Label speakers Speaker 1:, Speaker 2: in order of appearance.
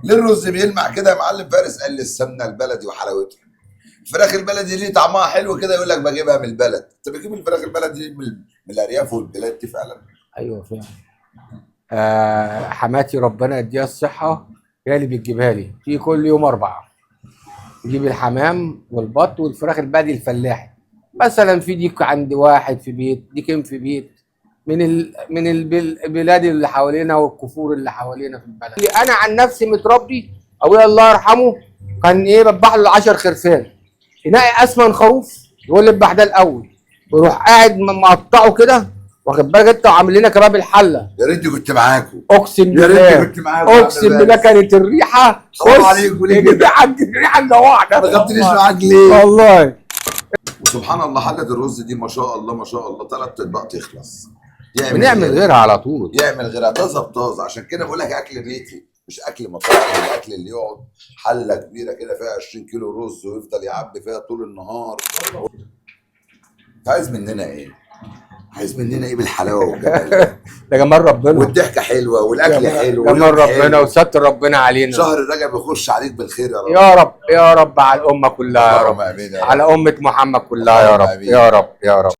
Speaker 1: ليه الرز بيلمع كده يا معلم فارس؟ قال لي السمنة البلدي وحلاوتها. الفراخ البلدي ليه طعمها حلو كده؟ يقول لك بجيبها من البلد. انت بتجيب الفراخ البلدي من الارياف والبلاد دي فعلا؟
Speaker 2: ايوه فعلا. حماتي ربنا يديها الصحة، هي اللي بتجيبها لي في كل يوم 4، تجيب الحمام والبط والفراخ البلدي الفلاحي. مثلا في ديك عند واحد في بيت، ديكين في بيت، من البلاد اللي حوالينا والكفور اللي حوالينا في البلد. انا عن نفسي متربي، ابويا الله يرحمه كان ايه، بذبح له 10 خرفان، ينقي اسمن خروف يقول لي اذبح ده الاول، ويروح قاعد مقطعه كده، واخد بالك انت، وعامل لنا كباب الحلة.
Speaker 1: يا ريتني كنت معاكم،
Speaker 2: اقسم
Speaker 1: يا ريتني
Speaker 2: بالله،
Speaker 1: كنت معاكم يا عم
Speaker 2: اقسم بالله
Speaker 1: فارس.
Speaker 2: كانت الريحة،
Speaker 1: حرام
Speaker 2: بص،
Speaker 1: عليكم ليه كده؟
Speaker 2: الريحة مجوعنا.
Speaker 1: ما خدتنيش معاك ليه؟
Speaker 2: والله.
Speaker 1: وسبحان الله حله الرز دي ما شاء الله ما شاء الله 3 اطباق تخلص. يعمل
Speaker 2: بنعمل
Speaker 1: غيرها.
Speaker 2: غيرها على طول،
Speaker 1: يعمل غيرها طازة بطازه. عشان كده بقول لك اكل بيتي مش اكل مطاعم. الاكل اللي يقعد حله كبيرة كده فيها 20 كيلو رز ويفضل يعبي فيها طول النهار. انت عايز مننا ايه؟ عايز مننا ايه بالحلاوه والجمال ده؟
Speaker 2: ده جمال ربنا،
Speaker 1: والضحكه حلوة والاكل حلو
Speaker 2: جمال
Speaker 1: واليوم
Speaker 2: ربنا
Speaker 1: حلو.
Speaker 2: وستر ربنا علينا.
Speaker 1: شهر رجب يخش عليك بالخير يا رب.
Speaker 2: يا رب يا رب على الامة كلها يا رب،
Speaker 1: اللهم امين يا رب.
Speaker 2: على امه محمد كلها يا
Speaker 1: اللهم
Speaker 2: رب
Speaker 1: آمين.
Speaker 2: يا رب يا رب.